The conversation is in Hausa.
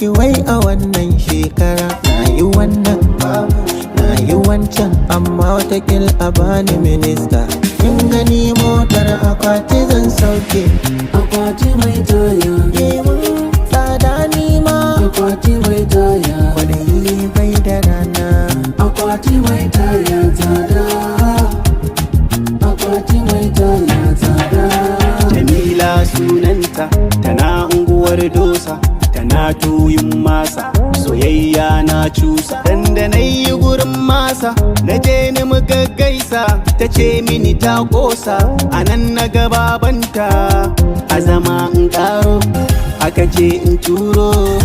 Ki wai a wannan shekara na yi wannan, na yi wancan, amma watakil a bani minista. Kin gani, motar akwati zan sauke. Akwati mai taya. Yemun tsada ni ma. Akwati mai taya. Kwadayi bai da rana. Akwati mai taya tsada. Akwati mai taya tsada. Jamila sunanta, tana unguwar Dosa, tana tuyin masa, soyayya na cusa. Dan da na yi gurin masa, na je ni muka gaisa, ta ce mini ta kosa, a nan na gababanta, a zama in karo, aka ce in turo.